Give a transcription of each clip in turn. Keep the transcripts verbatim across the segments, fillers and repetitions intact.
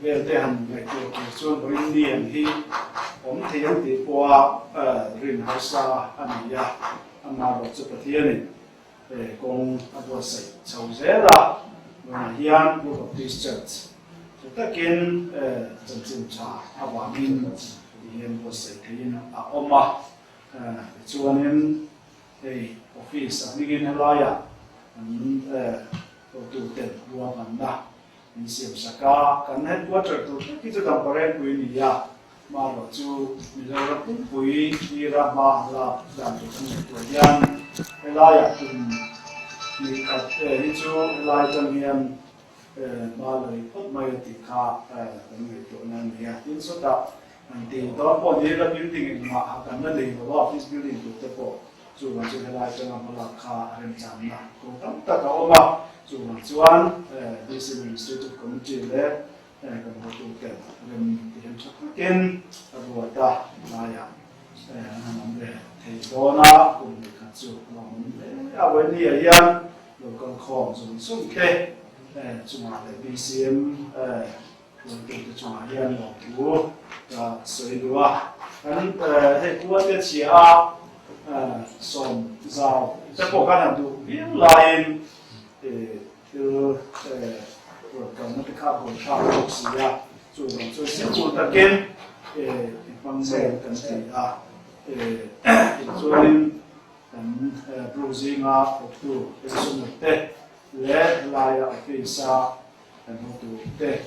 Bel te han ngai tu tu chuan rin ni an hi om thei ang ti pua, eh, rin harsa a ni ya. Ama ro chu Pathian in, eh, kong a buatsai chau zel a. Nuna hian Pu Baptist Church chu takin, eh, chanchin tha a vangin ti hian buatsai thei in a om a. Eh, chuanin hei office a ningin helai a, an, eh, tu ten ruang an na in siam saka, kan headquarter tu ki chu kan parent pui ni ya. Ma ro chu Mizoram pumpui ni ra ma la dan tu kan tu yan. Helai a tum ni ka, eh, hi chu helai kan hian, eh, ma loi phot mai ti kha, eh, kan ngaihtuahna ni a. Tin sawta, an ti dawn pawh ni la building in ma ha kan la nei lo a, office building tu te pawh. Chu vang chu helai kan la ma la kha remchanna ko tam tak a awm a. Chu vang chuan, eh, D C Administrative Committee le, eh, kan hotu ten rem ti hem chak takin a ruat a, lai a, eh, an lam le thei dawn a, kum ni khat chu a awm le a, vawi ni a hian local khawm zung zung te, eh, chungah le B C M, eh, Lawmtute chungah hian lawmthu ka sawi duh a. Kan, eh, hei kuate chhia a, eh, sawm zau te pawh kan han duh viau laiin, eh, thil, eh, ruat kalna te kha bawl ṭha bawk si a. Chu bang chu simple takin, eh, hmang zel kan ti a. Eh, chuanin, Kan, eh, Bru zinga hotu, kan sumut te, le laia office a kan hotu te,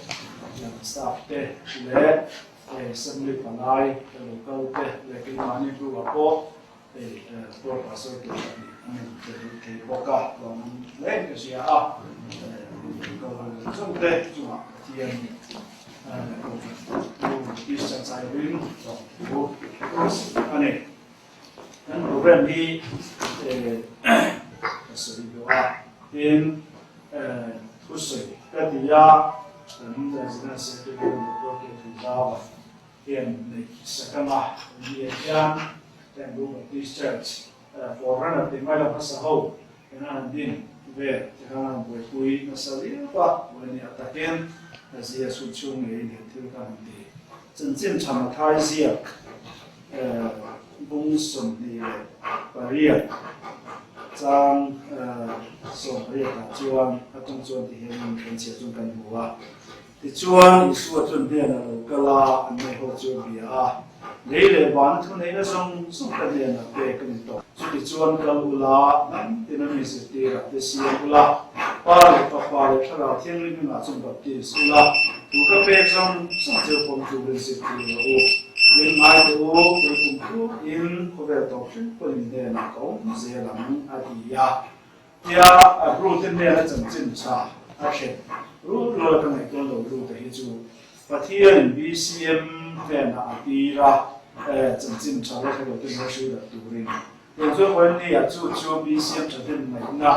kan staff te, le, eh, assembly palai, kan local te, le keimahni Bru a pawh, eh, eh, Bru pastor te kan ni, an te thei bawk a, lawm le ka sia a, eh, local chung te, chungah Pathian, eh, Bru Christian chai rin, lawm, Bru, ani. Kan program hi, eh, ka sawi duh a. Tin, eh, thusei ka ti a, kan, eh, General Secretary kan program hi zau a. Tin, nei sakama, ni a hian, kan Bru Baptist Church, eh, forerunner te mai lam ka sa ho. Kan han din ve, te kan han buaipui nasa liau a, buai ni a takin, na zia sun chung ngei ni thil kan han ti. Chanchin Ṭha Mathai ziak, eh, bung sawmhnih leh pariat, chang, eh, sawmpariat ah chuan, a ṭawng chuan ti hian kan chhiar chuan kan hmu a. Tichuan, Isua chu an hnenah a lo kal a, an neiho chu a bia a, lei leh van thuneihna zawng zawng ka hnenah pek ka ni tawh. Chutichuan kal ula, nam tina mi zirtirah te siam ula, Pa leh Fapa leh Thlarau Thianghlim hmingah chun baptis ula, thu ka pek zawng zawng cheu pawm turin zirtir rawh u. Rin ngai teh u, kei kumtuin khawvel tawp hrim pawn in hnenah ka awm zel ang, a ti a. Tia, a, Ruth te hnena chanchin ṭha a ṭhen. Ruth rual ka ngaihtuah lo Ruth te hi chu Pathian in B C M hnena a tir a, eh, chanchin ṭha la thei lo te hnena hril rak turin. Tiang chu point ni a chu chu B C M ṭha te ngaihna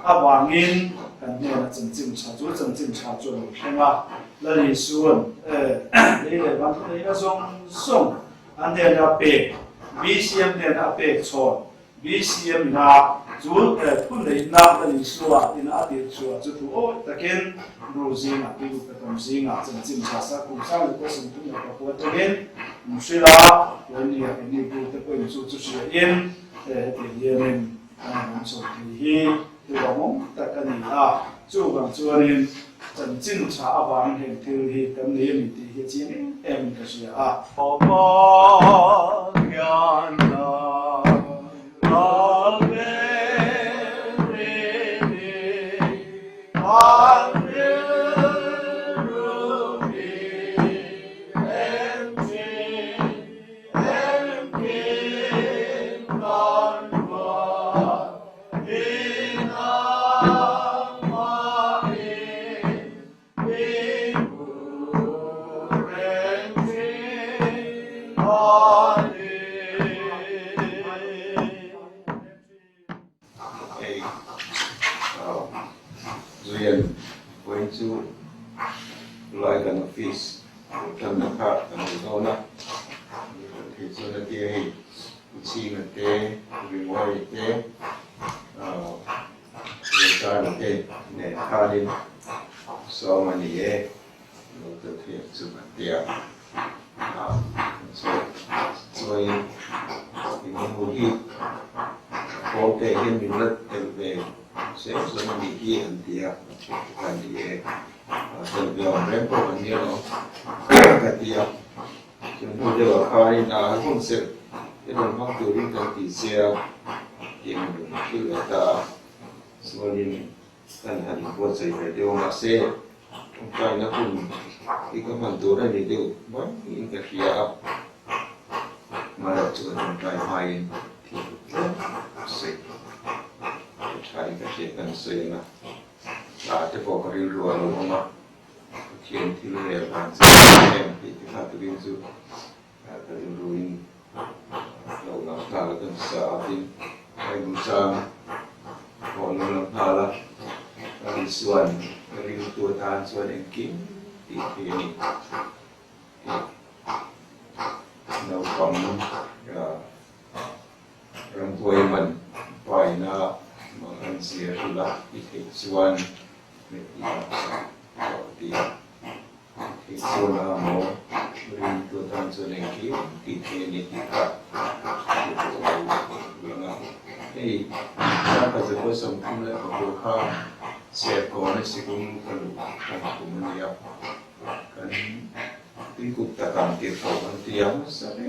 avangin kan hnena chanchin ṭha chu chanchin ṭha chu a lo thleng a. Lal Isuan, eh, lei leh van thuneihna zawng zawng an hnena a pek, B C M hnena a pek chhawn. B C M in a chu, eh, thuneihna Lal Isua in a tir chhuah chu thu awi takin Bru zinga, Bru ka tam zinga, chanchin ṭha sa kum sang leh kua sawmthum leh pakua takin, um, hril a, tuan ni a ni Bru te pawh in chu chu hria in, eh, ti hian in, eh, an chawm thei hi, tu bang awm tak a ni a, chu bang chuan in, Chanchin ṭha avang hian thil hi kan nei a ni tih hi a chiang em em in ka hria a. Hei, ah, Zuyan, point chu, lai kan office, kan na kha, kan na zona. Hei chu na tia hei, China te, Ringwai te, ah, Ringwai te, ne kha din, so many e. Lo te thei chu ban tia. Ah, so, so in, in mo hi, ko te hin min lat tel ve, se so ni hi an tia, kan di e. Ah, tel ve on rem ko an ni lo, ka tia. Chun hu de wa kha in a hun se, e don mang tu ring kan ti se a, ti mun ki le ta, so ni. Kan han ko chai pai de ma se, tung chai na kun, i ka man tu na ni de, ma in ka hia. Ma la chu tung chai mai in, ti se. Chai ka se kan se na. La te ko ka ri ru a lo ma. Thiam thil le ban se, thiam ti ti kha tu rin chu. Ka ri ru in. Lo lam hla la kan sa a tin. Ai bu chang. Ko lo lam hla la. Ka ri suan. Ka ri tu tan suan en kin. Ti ti ni. Lo kam. Ya. Ram tuai man. Pai na. Mang an sia hla. Ti ti suan. Ti ti. Ti ti. Thei suan a mo, rin tu tan chu neng ki, ti thei ni ti ka. Ti tu langa. Hei, sa ka ze ko som kum le ka ko kha, se ko ne si kum ka lu, ka kum ni ya. Kan, ti kup ta kan ti ko kan ti ya ma sa le.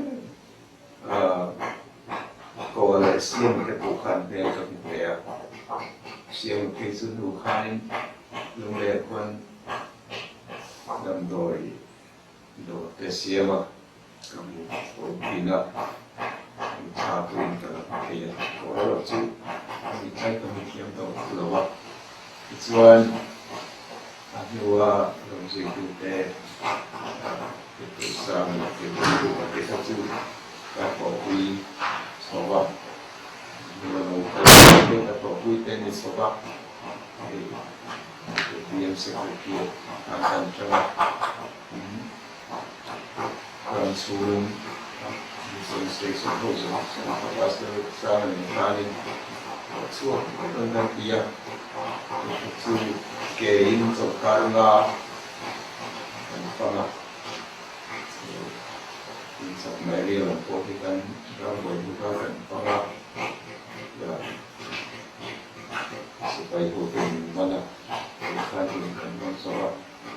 Ah, ko le siam te pu khan pe ka pu pe a. Siam te sun hu khan lung le khan dam doi do te siam a. Ka pu ko pi na. Cha tu in ka la pe ya. Ko lo chu. Mi chai ka mi thiam do lo wa. Chuan, a hnuah, ram zui tu te, a, te tu sang, te tu tu, te tu tu, ka pawhpui, sawva. Hnuah lo ka te, ka pawhpui te ni sawva. Hei, te tu yam se ko ki, a kan chang. Hmm. Ram chhung, mission station ho zo, pastor sa ni ta ni, chua, kan kan tia, chu ke in zo kar nga, kan panga, in sak mai ri lam po hi kan, ram boi hu kan panga, ya, sipai hu kan mana, kan kan kan so,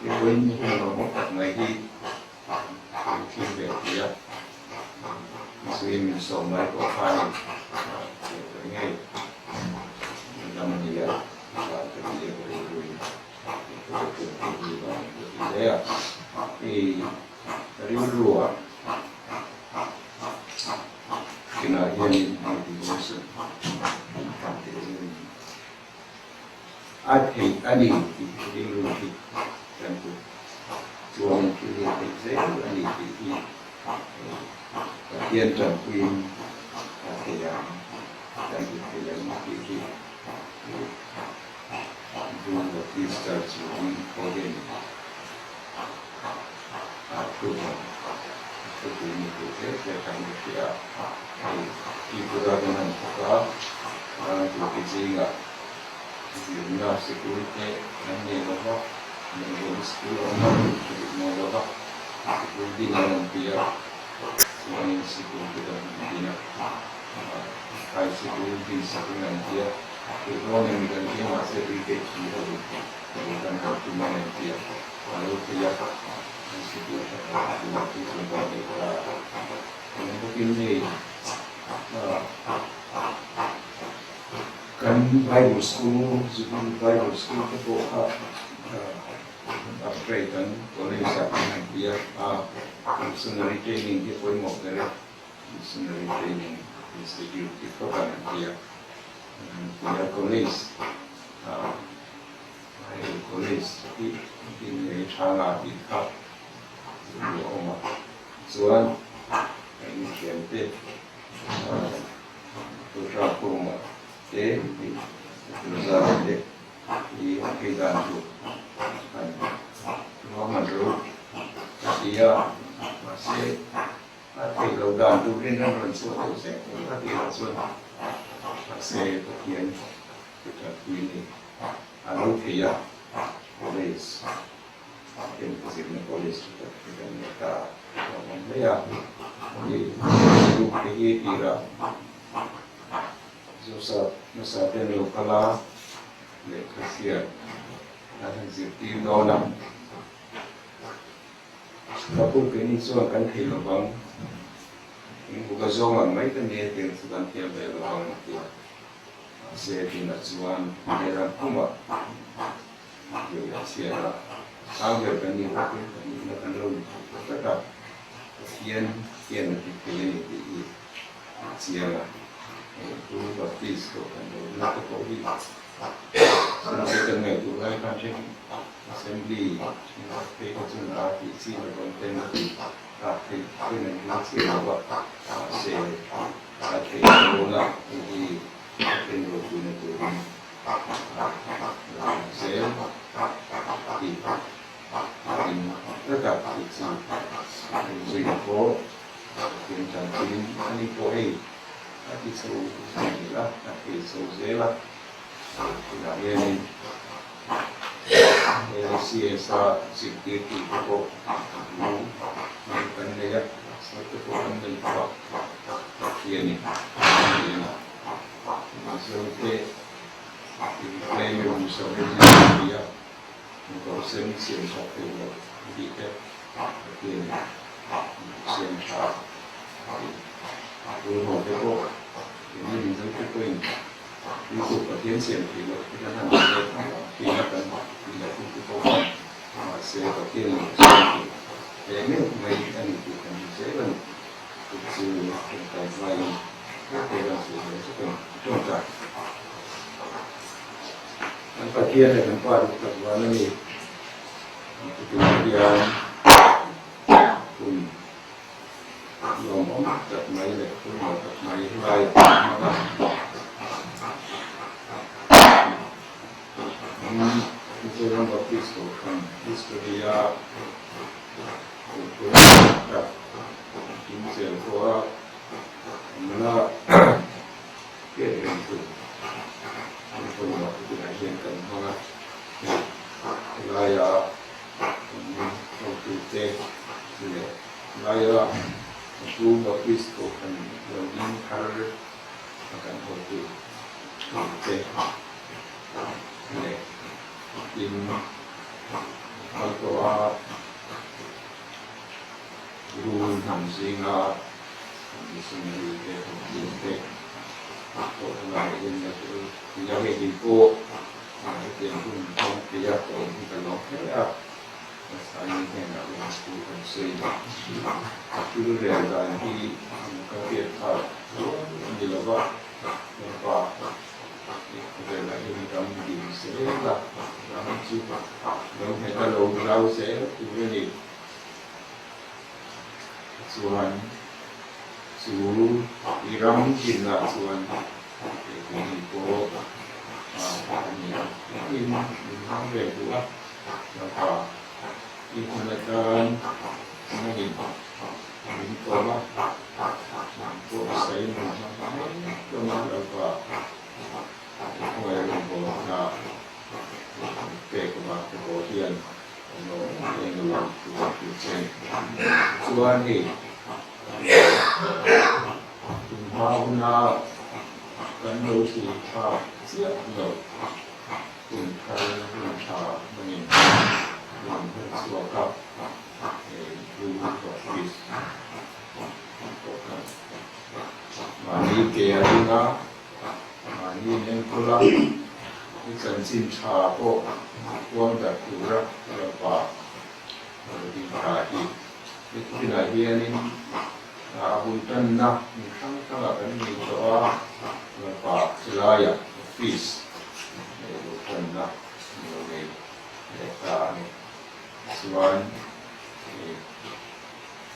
i boi ni hu ma mo tak mai hi, Thim ve tia. Sui min som lai ko kha ni. Ngai. Lam ni ya. Ka ti ye ko ri ru. Ko ri ru ya. I ri ru a. Kina ye ni ni di mo se. Ka ti ye ni. A thei a ni ti ri ru ti kan tu. Chuang ki ri thei se a ni ti hi. Pathian tang kuin a thei a. Kan tu thei a ni ti hi. June Baptist Church in Korean. A, tu ba. Tu tu ni tu te, te kan ni tia. Ki tu da kan han ka. Kan tu ki jing a. Jing na school te, kan ni lo ba. Ni lo school lo ba. Ni lo ba. School di na tia. Ni school di na. High school di sa kan tia. Ki tu ni kan ki ma se di ke ki lo. Kan kan tu ma ni tia. Alo tia, institution, alo tia, kan Bible school, school, Bible school te pho kha, ah, after kan college a kan tia, ah, missionary training te poi mo kare. Missionary Training Institute ti kho kan tia. Tia college. Ah, ai college ti, ti ni chang a ti kha. Ni oma. Chuan, ai ni kian te. Ah, tu tra ko ma. Te, tu za te. Ni a ke dan tu. Ai. Lo man ru. Tia, ma se. A thei lo dan tu rin ran ran chu tu se, a thei lo chuan. A se Pathian, Pathian ni. A lo thei a, praise. Ken Zirna College, Zirna ta, Maya, di, di, di, di, di, ra. Joseph, Joseph den lo kala, le khasia, na han zir ti no na. Kapur keni chuan kan thei lo bang. Ing bu ka zong ang mai ka ne ten chu kan thei lo bang ti. Se ti na chuan, ne ran kuma. Yo ya sia la. Ang ya kan ni ka kan ni na kan lo ni. Ka ta. Kian, kian na ti kian ni ti i. Sia la. Tu Baptist ko kan lo na ko ko hi. Suna kita ngai tu lai kan cek assembly, suna pe ko suna ati si na kon ten ati, ati ko na ni si na ba, se, ati ko na, ini, ati ko tu na tu ni, se, ati, ati, tetap ati si, ati ko, ati chan ati, ani ko ei, ati so, ani la, ati so se la. Ina hian in, eh, C S R security te pawh, kan nei a, sir te pawh kan nei pawh a, hian in, hian a. Sir te, claim em so, hian in, hian a. Ko sen siam sak thei lo, ti te, Pathian siam sak, tu no te ko, ni ni zo te ko in, ni ko Pathian siam thei lo, ti na han te, ti na kan, ti na kan, ti ko kan, ma se Pathian siam thei, te me mai ani ti kan se kan. Chu kan kai mai, te kan su kan su kan kan ta. Kan Pathian le kan pa duk tak wa na ni. Kan Pathian. Kun. Lom om tak mai le, kun lom tak mai lai. Hmm, Mizoram Baptist ko kan history a, ko ko ta, kin sel ko a, mana, ke ren tu, ko ma tu na hian kan hmang a, lai a, ko tu te, le, lai a, ko Baptist ko kan lo ding thar, Akan hotu te. Le. Tin. Kalto a. Ru nam zinga. Missionary te, hotu te. Ko na yin na tu. Yang e din ko. Ang te kun ko te ya ko ni ka lo. Ya. Sa ni heng a lung tu kan sei. Tu rel dan hi, ka pia tha, ni lo ba, pa, rel a hi ni ram din se la, ram chu, ram he ta lo rau se, tu ni. Chuan, chu i ram dinna chuan, eh, keini pawh, ah, ani, in, in hmang ve duh a, Lalpa, in hun atan, nangin, min kawm a, min kawm sai, min hmang, min kawm a, Lalpa, Hnuai rawngbawl hna pek ua te pawh hian an lo eng lo tu chen. Chuan hei, tun hma huna kan lo ti tha chiah lo. Tun thar hun tha hmangin, tun hun chhuak a, eh, tu office, mahni ke a ding a, mahni nen kula, i chanchin tha pawh puang dat tura Lalpa, lo ding tha hi. Tunah hianin, a hun tanna, mi hrang hrang a kan nei tawh a, Lalpa, chulaiah office, eh, lo tanna, lo nei, eh, ta a ni. Chuan, eh,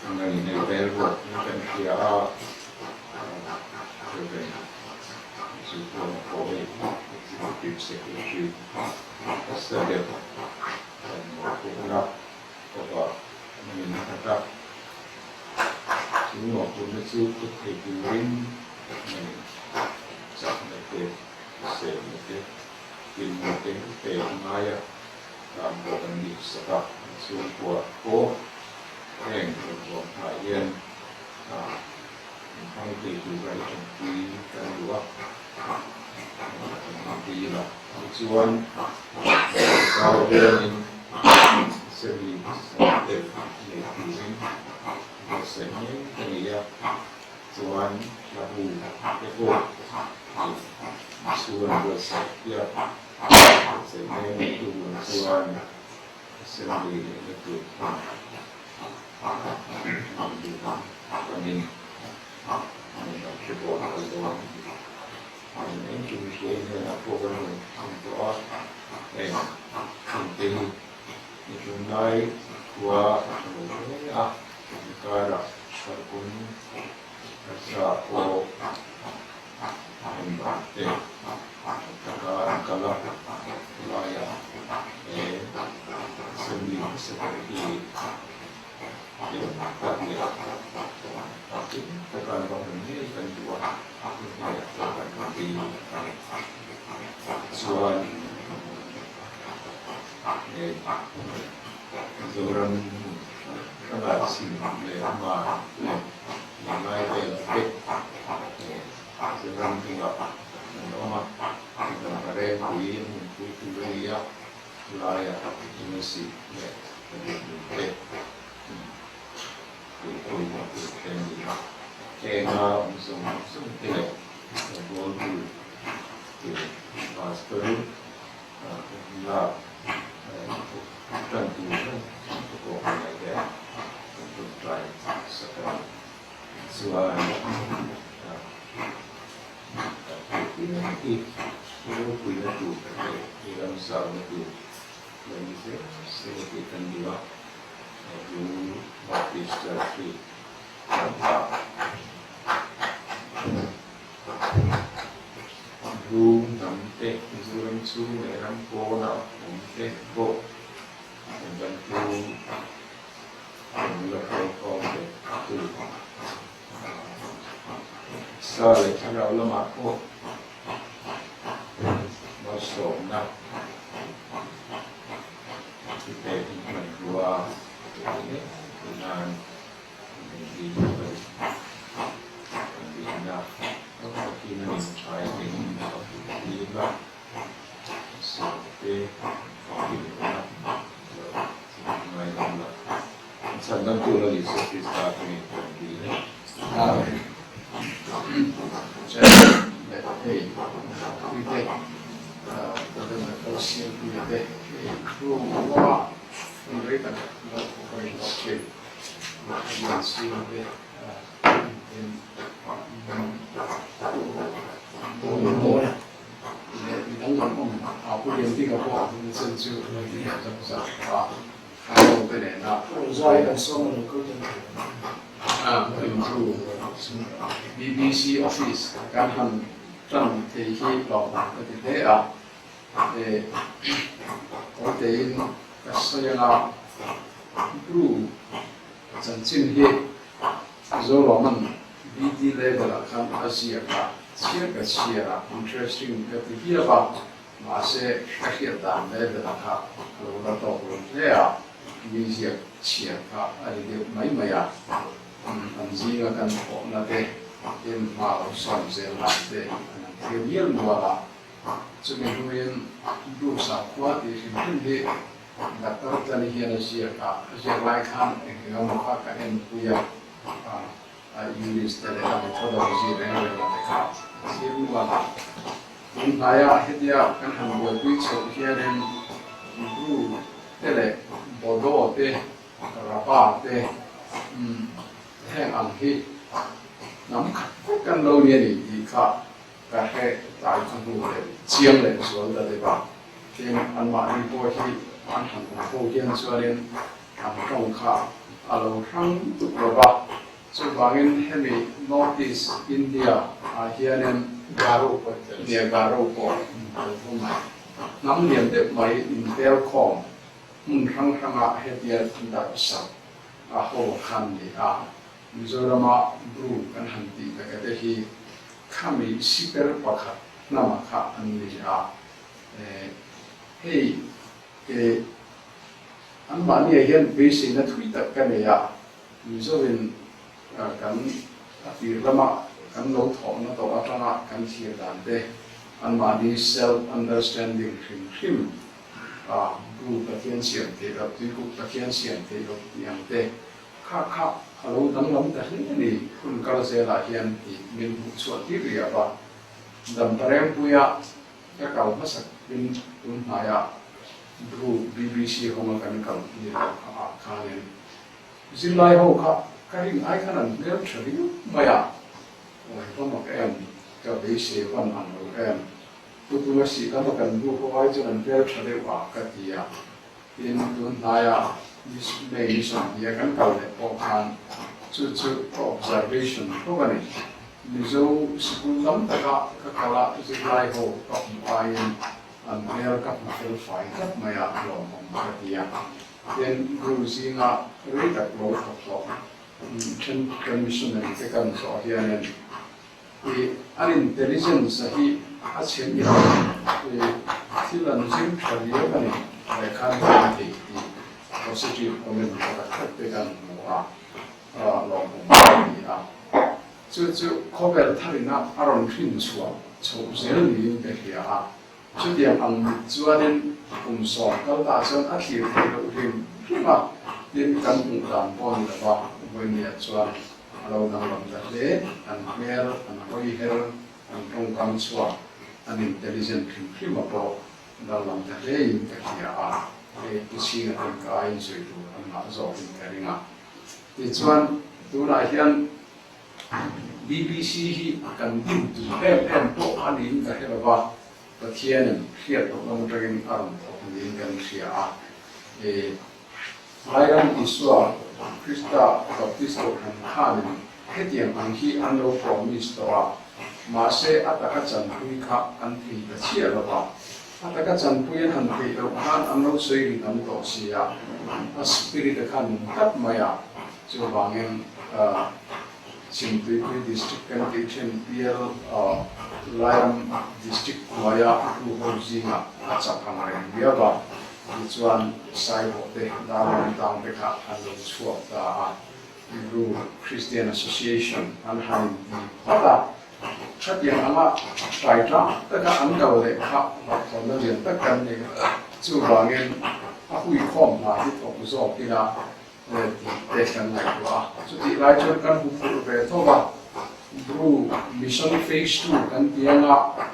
Angani nei vel ruat in kan hria a, Reverend Zukawng Pawi, Executive Secretary, Pastor Deb, kan mawhphurhna, Papa, min a khat a. Chu mawhphurhna chu thut thei turin, min chakna te, semna te, pinna te, pe ngai a, ram bo kan dik sak a, Sungkua ko, eng ko ha yen, a, hang te tu bai tong pui kan dua, tong pui la, chuan, kau yen in, semi, semi, ne tu in, ko se ne, ne ya, chuan, la bu, te ko, chuan ko se ya, se ne, ne tu chuan, Assembly ni tu. Amin. Amin. Amin. Amin. Amin. Amin. Amin. Amin. Tunai kua, a, kara, sarkun, sa ko, ang ba te, kaka, kala, laya, e, sendi, seperti, e, tak le, tak le, kaka, bang ni, kan dua, e, tak le, suan, e, Zoram, kaba sing le ma, le, le mai le la pe. Zoram tu la, no ma, dan kare, kui, kui tu le ya, la ya, ini si, le, le, le, kui, kui, kui, kui, kui, kui, na, um, sung, sung, te le, le, bol, kui, kui, pastor, Bru nam te, Mizoram chu le ram ko na, um te ko. Bantu, um, local ko te, tu. Sa le thara lama ko. Ba so na. Te man dua. Nan. B B C office kan han tram thei hi lawm ka ti hle a. Eh, ko te in ka sa yang a, Bru chanchin hi Zoroman B D level a khan a ziak a, chiar ka chiar a, interesting ka ti hial a, mahse ka hriat dan level a kha lo la tawk lo hle a, mi ziak chiar kha a ri deuh mai mai a. Um, an zing a kan thawhna te, tin hma lo sawm zel na te, an thil hial mual a. Chumi hnuin Bru sakhua ti hrim hrim hi Doctor Tani hian a ziak a, a ziak lai khan engkhe ngam kha ka en pui a, a, a English te le a methodology reng reng a te kha. Sim lam. Tun hnai a hetia kan han buaipui chhoh hianin Bru te le Bodo te, Rapa te, um, heng ang hi nam khat kan lo nia ni ti kha. Ka he tai ka hmu le, chiang le sual ta te ba. Tin anmahni pawh hi an han um pho hian chuanin an ṭawng kha a lo hrang tuk lo va. Chuvangin hemi North East India ah hianin Garo pawh nia Garo pawh an kal ṭhung mai. Hnam lian deuh mai intel khawm hmun hrang hrangah hetia darhsak a haw khan ni a. Mizorama Bru kan han tih tak te hi khami siper pakhat hnama kha an ni a. Eh, hei, eh, Anmahni a hian beiseina thui tak ka nei a, Mizo in, ah, kan a tir lama kan lo thawhna tawh atanga kan thlir dan te, anmahni self understanding hrim hrim, ah, Bru Pathian siam theih loh, tuikuk Pathian siam theih loh tih ang te, kha kha a lo danglam ta hle a ni, hun kal zel ah hian tih min hmuh chhuah tir riau a. Dampareng puia ka kal hmasak in tun hnai ah Bru B B C hawng a kan kal ni lo kha ah khan in, zirlai ho kha ka ring ai khan an hmel ṭha riau mai a. Oi, va mak em, ka beisei van ang lo em. Tutung a si lama kan bu ho ai chuan an hmel ṭha deuh a ka ti a. Tin tun hnai a Miss May Mission tia kan kal leh pawh khan chu chu ka observation tho ka ni. Mizo school lam taka ka kal a zirlai ho ka hmu aiin an hmel ka hmu fel fai tak mai a lawmawm ka ti a. Tin Bru zinga rei tak lo thawk tawh, mm, ṭhen kan missionary te kan zawh hianin, i, an intelligence a hi a chhem i, i, thil an zir ṭha riau a ni, lekha an thei ti positive comment tak tak te kan hmu a, a, lawmawm a ni a. Chu chu khawvel tharin a rawn hrin chhuah chhoh zel niin ka hria a. Chutiang ang chuanin kum sawm kal ta chuan a thlir thei loh hrim hrim a, tin kan hmuh dan pawh a ni lo va, vawiin nia chuan a lo danglam ta hle, an hmel, an hawi her, an ṭawngkam chhuak, an intelligent hrim hrim a pawh danglam ta hle in ka hria a, hei, i chhinga ten ka ai insawi tur an ngah zawk in ka ring a. Tichuan, tunah hian B B C hi kan din tur em em pawh a niin ka hre lo va, Pathianin hriat loh lam aṭangin a rawn thawk niin kan hria a. E, Lairam Isua Krista Baptist Kohhran khanin hetiang ang hi an lo promise tawh a, mahse, a taka chanpui kha an thei ta chiah lo va. A taka chanpui an han theih loh khan an lo sawi ri tam tawh si a, a spirit a khan nung tak mai a. Chuvangin, ah, Chhimtuipui district kan tih ṭhin P L, ah, Lairam district hnuaia Bru ho zinga a chak ang reng viau a. Tichuan Saibo te, Darlam tang te kha an lo chhuak ta a. Bru Christian Association an han inti phawt a. Khatiang anga ṭai ṭang taka an kal leh kha, vak thawmna lian tak kan nei. Chuvangin a hui khawm hna hi thawk zawk ila, eh, tih te kan ngaihtuah a. Chutih lai chuan kan hmuh ve tho va. Bru Mission Phase two kan ti anga,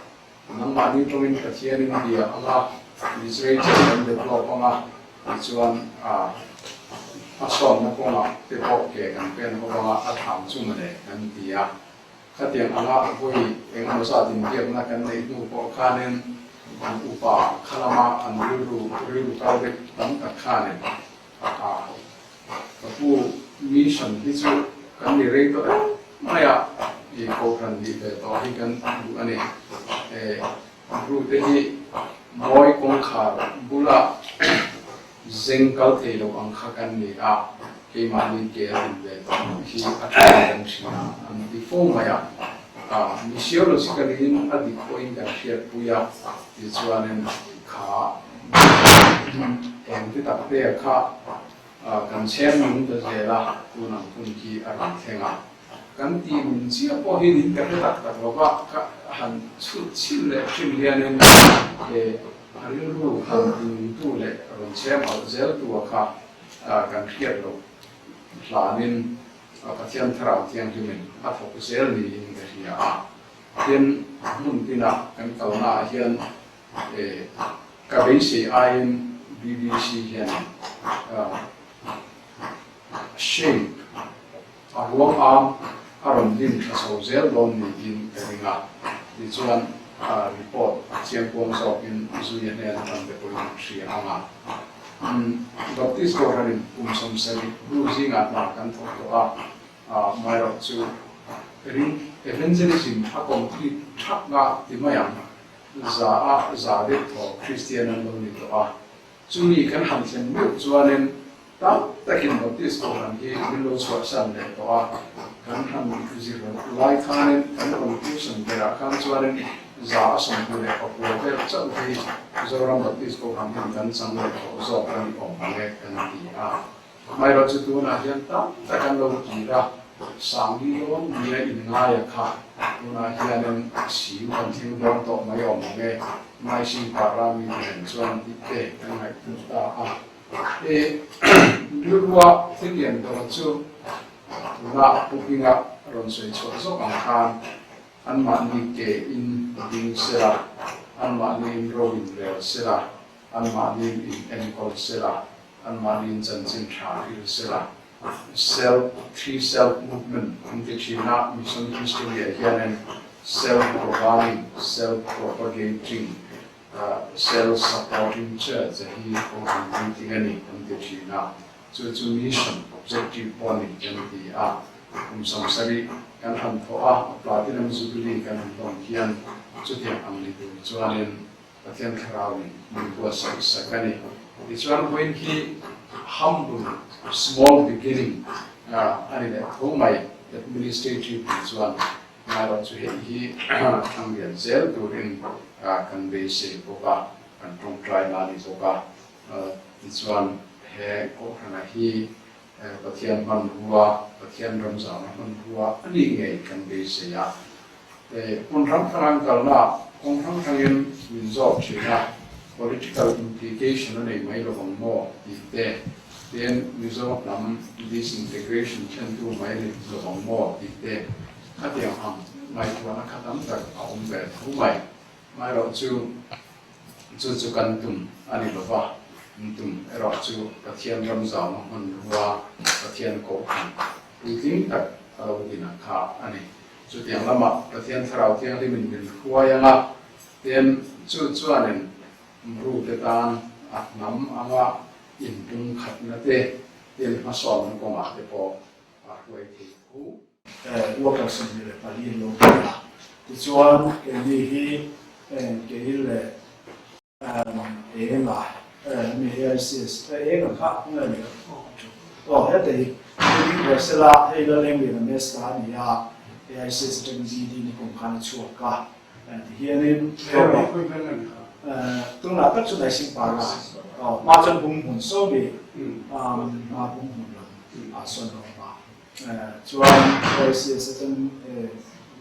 nangmahni ṭawngin Pathianin bia anga, literature kan develop anga, tichuan, a, a sawmna kawnga te pawh ke kan pen ho anga a tham chu mane kan ti a. Khatiang anga vawi engemaw zat inbiakna kan neih hnu pawh khanin, an upa khalama an rilru, rilru kal deuh tam tak khanin, a, ka pu mission hi chu kan ni rei tawh em mai a, i, kohhran nih ve tawh hi kan duh a ni. E, Bru te hi Mawi kawngkhar bula zeng kal thei lo ang kha kan ni a, keimahni ke a din ve tawh hi a ṭha kan hria an ti fo mai a. A, missiologically in a dik pawhin kan hriatpui a, tichuanin kha, engti tak te a kha, a, kan chhem nung ta zel a, tunang hun khi a rawn thleng a. Kan tih nun chiah pawh hi nin ka hre tak tak lo va, ka han chhut chhil leh hrim hianin, e, a rilru han ti nungtu leh rawn chhem alh zeltu a kha, a, kan hriat loh hlanin, a, Pathian Thlarau Thianghlimin a thawk zel niin ka hria a. Tin, hmun tinah kan kalna ah hian, eh, ka beisei aiin B B C hian, ah, shape, a ruang a, a rawn dim ṭha chho zel dawn niin ka ring a. Tichuan, ah, report chiang kuang zawkin Zuia hnen kan pe pawhin hria ang a. Um, Baptist Kohhranin kum sawmsarih Bru zinga hna kan thawk tawh a, ah, Mairok chu ring evangelism a complete thak nga ti mai ang. Za a, za deuh thaw Kristian an lo ni tawh a. Chumi kan han thlen meuh chuanin tam takin Baptist Kohhran hi min lo chhuahsan leh tawh a. Kan han zir lai khanin kan conclusion berah khan chuanin za a sawmhnih leh pakua vel chauh hi Zoram Baptist Program hin kan chang le kho, zo kan om le kan ti a. Mai ro chu tuna hian tam ta kan lo ti ra. Sang ni lo ni a in ngai a kha. Tuna hian em si kan thing dong to mai om le. Mai sing pa ra mi ren chuan ti te kan ngai tu ta a. E, lurua thil lian dawr chu tuna pupinga rawn sawi chhuah zawk ang khan, anmahni ke in ding sela, anmahni in ro in rel sela, anmahni in enkawl sela, anmahni in chanchin ṭha ril sela. Self, three self movement, an ti ṭhin a, mission history ah hian self programming, self propagating, ah, self-supporting church hi program kan ti a ni, kan ti ṭhin a. Chu chu mission objective pawh a ni kan ti a. Kum sawmsarih kan han thawh a, a platinum jubilee kan han dawn hian chutiang ang ni tur chuanin Pathian Thlarau in min buatsaih sak a ni. Tichuan vawiin hi humble, small beginning, ah, a ni leh tho mai administrative tichuan Ngai rawh chu hei hi, thang lian zel turin, ah, kan beisei bawk a, kan ṭawngṭaina a ni bawk a. Ah, tichuan he kohhran a hi, eh, Pathian hmanrua, Pathian ram zauna hmanrua a nih ngei kan beisei a. Eh, hun hrang hrang kalna, kawng hrang hrangin min zawk ṭhin a, political implication a nei mai lo vang maw tih te, tin Mizo hnam disintegration thlentu mai a ni lo vang maw tih te, khatiang ang ngaihtuahna kha tam tak a awm ve tho mai. Ngai rawh chu, chu chu kan tum a ni lo va, kan tum erawh chu Pathian ram zauna hmanrua, Pathian kohhran puitling tak a lo din a kha a ni. Chutiang lamah Pathian Thlarau Thianghlim in min hruai ang a, tin chu chuanin rute tan a hnam anga inpumkhatna te, tin hmasawnna kawngah te pawh a hruai thei tho. Eh, worker sawmhnih leh pali lo a. Tichuan keini hi, eh, kei leh, em, enga, eh, mi A I C S, eh, enga kha, enga ni. Oh, hete hi, keini Ursula, hei la leng ni na mes ka ni a, A I C S aṭang D D ni kum khan chhuak ka. Eh, ti hianin, eh, tuna tak chu Naisingpara. Oh, ma chuan bung hmun so ni, um, ma bung hmun lam, a sawn lo ma. Eh, chuan A I C S aṭang, eh,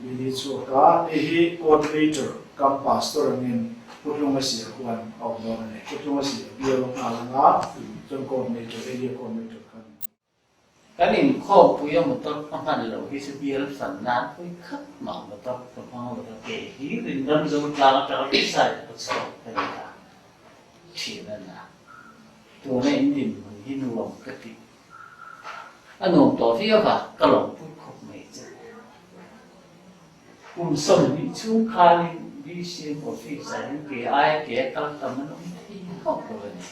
mi ni chhuak a, ei hi coordinator cum pastor angin Putlung a sia huan a awm dawn a ni. Putlung a sia bial a lang a, chuan coordinator, area coordinator khan. Kan inkhawmpui a motor ka hman lo hi chu bial fan nan pui khat mah motor ka hmang lo ta ke hi rinram zo tlang aṭang a sai ka chhuak ka ni ta. Ṭhin a na. Tuna in dinhmun hi nuam ka ti. A nuam tawh viau va, ka lawmpui khawp mai che. Kum sawmhnih chhung khan in B C M office ah hin ke ai ke kal tam an awm thei khawp lo a ni.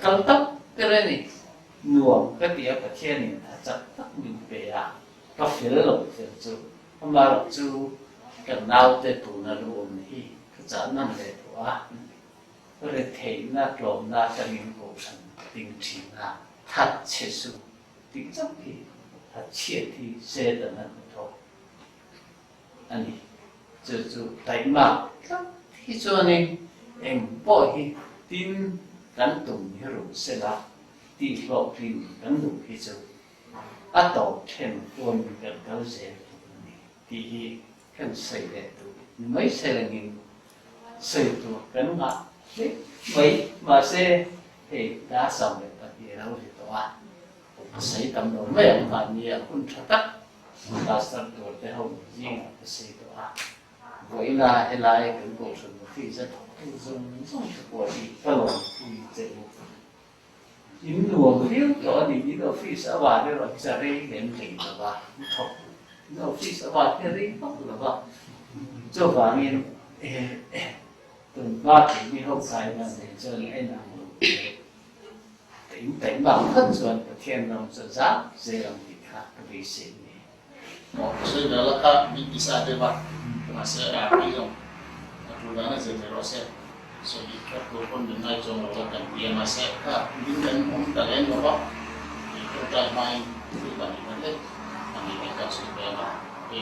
Kal tam ber a ni. Nuam ka ti a, Pathian in a chak tak min pe a. Ka fel lo fel chu. Ama rawh chu ka naute tuna lu awm hi ka chah nam le thu a. Retheihna, tlawmna aṭangin kohhran ding ṭhinna, thatchhe su, ding chauh hi, thatchhiat hi Setan a hmu tho a ni. Chu chu taima tlat hi chuanin engpawh hi tin kan tum hi ru sela, tihhlawhtlin kan duh hi chu a tawp ṭhen kuamin kan kal zel a ni tih hi kan sawi leh tur, numei sawi lengin sawi tur kan ngah hle mai. Mahse, hei, da sam leh pahnih a lo ri tawh a, ka sawi tam lo mai ang, mahni a hun ṭha tak pastor tur te ho zingah ka sawi tawh a. Vawiina helai kan kohhran office a thawktu zawng zawng te pawh hi ka lawmpui che u. In nuam viau tawh a ni, in office a van erawh hi cha rei lem rei lo va, in thawk, in office a van hi rei vak lo va. Chuvangin, eh, eh, tun va keini ho kai man nei chuan en ang lo. In taima khan chuan Pathian ram chu zak zel ang tih kha ka beisei ni. Aw, sawi vel a kha min ti sa deuh a. Mahse, a, kei zawng a tul dan a zel zel rawh se. Sawi kha tur pawn min ngai chuang lo kan ti a, mahse, kha min kan awm ta lem lo va. Ṭawngṭai hmain thil pahnih kan le, pahnih kan kan sawi vel a. E,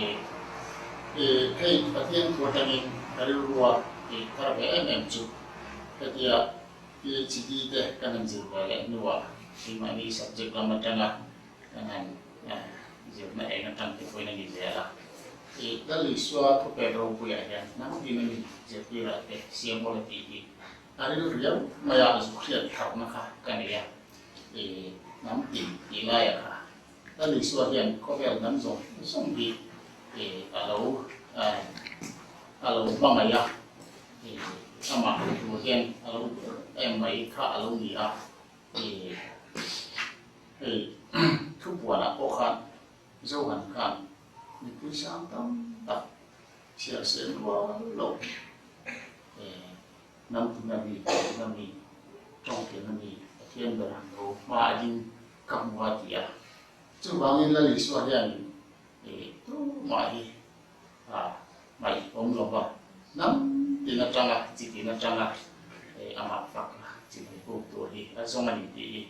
e, hei Pathian thu aṭangin ka rilru a, e, thar ve em em chu. Katia, PhD te kanan jil ba le nua, ima ni subject lama tang a, kanan, eh, jil na e na tang te koi na ni je la. Eh, Lal Isua thu pe rau pui a hian, nam ti na ni je pui ra te, siam bo le ti hi. Ari lu riau, maya la su khriat thar na kha, kan ya. Eh, nam ti, ti la ya kha. Lal Isua hian khawvel nam zawng zawng hi, eh, a lo, eh, a lo hmangai a. Eh, ama thu hian a lo, eh, mai kha a lo ni a. Eh, eh, thupuan ah pawh khan, Johan khan, mipui sang tam tak, sial sen rual lo. Eh, nam tu na mi, tu na mi, tawng te na mi, Pathian ber han lo, ma a ding ka hmu a ti a. Chuvangin Lal Isua hian, eh, tu ma hi, a, mai om lo ba. Nam ti na tang a, chi ti na tang a, eh, ama fak a, chi mai ko tu hi, a zawng a ni ti hi,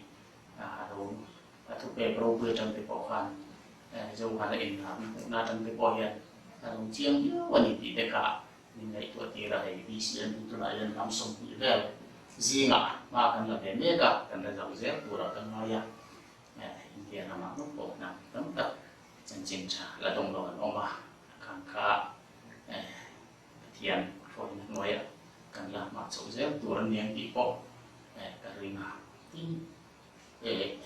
a, ro, a thu pe ro pe tang te pawh khan, eh, Johan a in na, na tang te pawh hian, a ro chiang hiau a ni ti te kha, min ngaihtuah tir a hei, B C M tu na hian nam sawmhnih vel, zing a, ma kan la ve mek a, kan la zau zel tur a kan ngai a. Eh, India ram ah pawh nam tam tak chanchin tha la dawng lo an awm a, khang kha, eh, Pathian hruaina hnuai ah kan la mah chauh zel tur an ni ang tih pawh, eh, ka ring a. Tin, eh,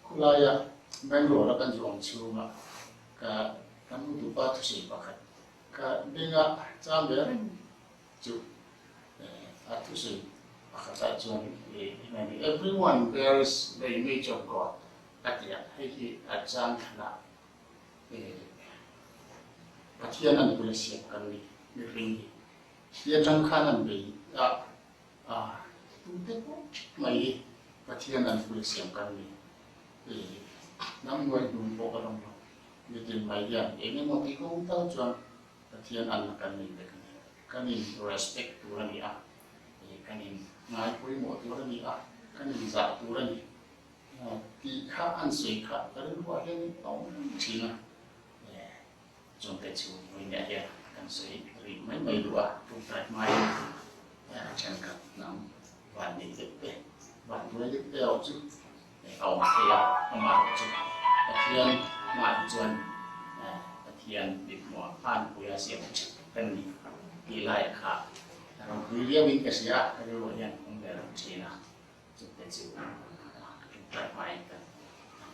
khulai ah Bangalore ah kan zuang chhung ah ka, kan utupa thusei pakhat ka ding a chang ve ring chu, eh, a thusei pakhat ah chuan, eh, everyone bears the image of God a ti a, hei hi a chang thana, eh, Pathian an pui siam kan ni, mihring hi. Hei a chang khan an bei a, a, tu te pawh mai hi Pathian an pui siam kan ni. Eh, nam nuai dum pawh ka dawng lo. Ni tin mai hian, eh, ni mo ti ko ta chuan, Pathian an la kan ni te kan, kan in respect tur a ni a, eh, kan in ngai poimawh tur a ni a, kan in zah tur a ni, eh, tih kha an sawi kha ka rilru ah hian a awm ṭhin a. Eh, chuan te chu, vawiin ah hian kan sawi rih mai mai duh a, ṭawngṭai hmai, eh, ṭhenkhat nam van nei deuh te, van duai deuh te awm chu, eh, a awm thei a, amah chu Pathian mah chuan, eh, Pathian mithmuh ah an pui a siam chak kan ni tih lai kha, a ropui riau in ka hria, ka rilru ah hian hung ve ṭhin a, chu te chu, eh, ṭawngṭai hmai kan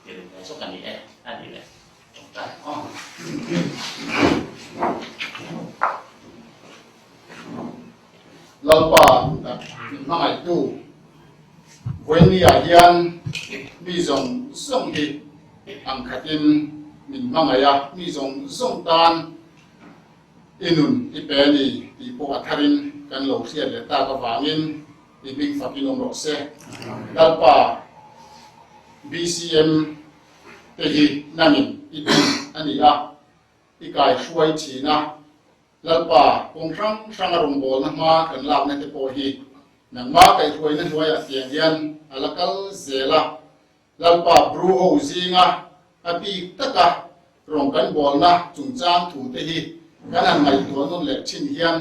ti ru ve chu kan ni e, a ni le, ṭawngṭai, aw. Lalpa, min hmangaitu, vawiin ni ah hian mi zawng zawng hi ang khatin min hmangai a, mi zawng zawng tan i nun i pe ni tih pawh a tharin kan lo hriat leh tak avangin i hming fakin awm rawh se. Lalpa, B C M te hi nangin i tum a ni a, i kaihruai ṭhin a, Lalpa, kawng hrang hrang a rawngbawlna hma kan lakna te pawh hi nangma kaihruaina hnuaiah tiang hian a la kal zel a. Lalpa, bru ho zinga a bik taka rawng kan bawlna chungchang thu te hi kan han ngaihtuah nawn leh ṭhin hian,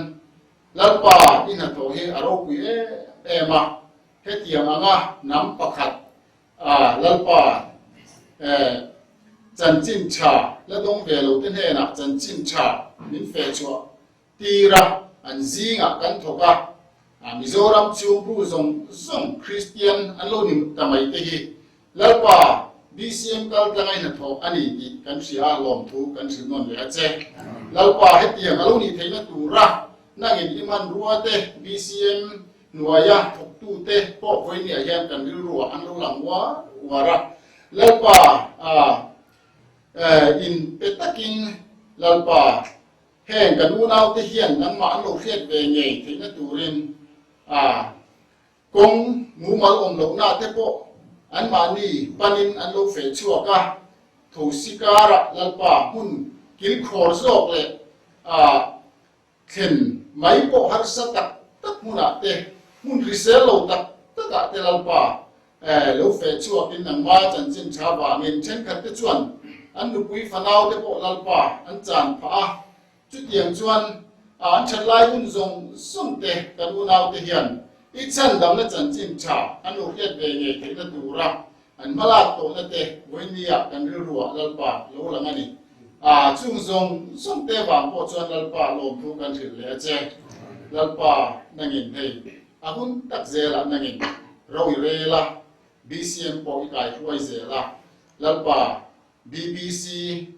Lalpa, i hnathawh hi a ropui em em a, hetiang anga nam pakhat, a, Lalpa, eh, chanchin ṭha la dawng ve lo te hnenah chanchin ṭha min feh chhuah tir a, an zingah kan thawk a, a, Mizoram chu bu zawng zawng Kristian an lo ni ta mai te hi, Lalpa, B C M kal tlang a i hnathawh a ni tih kan hria a, lawmthu kan hril nawn leh a che. Lalpa, hetiang a lo nih theihna tura nangin i hmanrua te, B C M hnuaia thawktu te pawh vawiin ni ah hian kan rilru ah an lo lang uar uar a. Lalpa, a, eh, in pe takin Lalpa, heng kan unau te hian nangmah an lo hriat ve ngei theihna turin, a, kawng mumal awm lohna te pawh anmahni panin an lo feh chhuak a, thosi kara Lalpa hmun kilkhawr zawk leh, a, thlen mai pawh harsa tak tak hmunah te, hmun hrisel lo tak takah te Lalpa, eh, lo feh chhuakin nangma chanchin ṭha vangin ṭhenkhat te chuan an nupui fanau te pawh Lalpa an chan phah a. Chutiang chuan, a, an ṭhat lai hun zawng zawng te kan unau te hian I chan damna chanchin tha, anu khiat be nge theina tura, an malak tona te, voini a kan rilru a Lalpa lou lang a ni. A, chung zong zong te bang po chuan Lalpa lawmthu kan hril le a che. Lalpa nangin hei, a hun tak zel a nangin, rau i rel a, B C M po i kai hruai zel a, Lalpa, B B C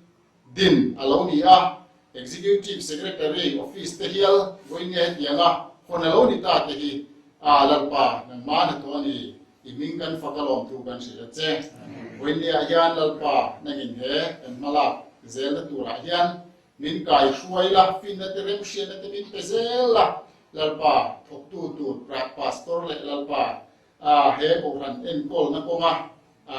din a lo ni a, Executive Secretary office te hial, voini hetiang a, hon a lo ni ta te hi, a Lalpa, nangma na tho a ni, i hming kan fak a lawmthu kan hril a che. Voini a hian Lalpa, nangin he, kan hmalak, zelna tura hian, min kai hruai la, finna te remhriatna te min pe zel la, Lalpa, thawktu tur, pra-, pastor le Lalpa, a, he kohhran enkawlna kawng a, a,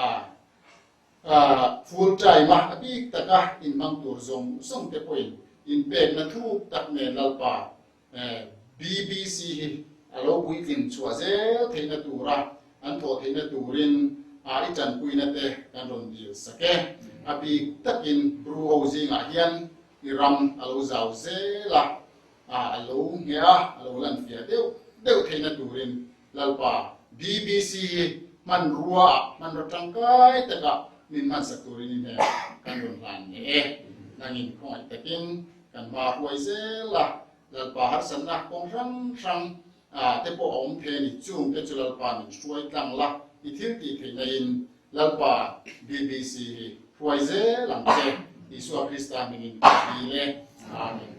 a, full time a, a bik tak a, in hmang tur zong zong te pawhin, in pekna thuk tak nen Lalpa, eh, B B C hi, a lo puitlin chhuah zel theihna tura, an thawh theihna turin, a, i tanpuina te kan rawn dil sak e. A bik takin Bru ho zing ah hian, i ram a lo zau zel a, a, a lo nge a, a lo lanfia deuh, deuh theihna turin, Lalpa, B B C hi hmanrua, hmanraw tangkai taka min hmansak turin in he kan rawn hlan nge e. Nangin khawngaih takin kan hma hruai zel a, Lalpa harsatna kawng hrang hrang, a, te pawh a awm thei ni chung te chu Lalpa min hruai tlang la, i thil tih theihna in Lalpa B B C hi hruai zel ang che, Isua Krista hmingin ka ti le. Amen.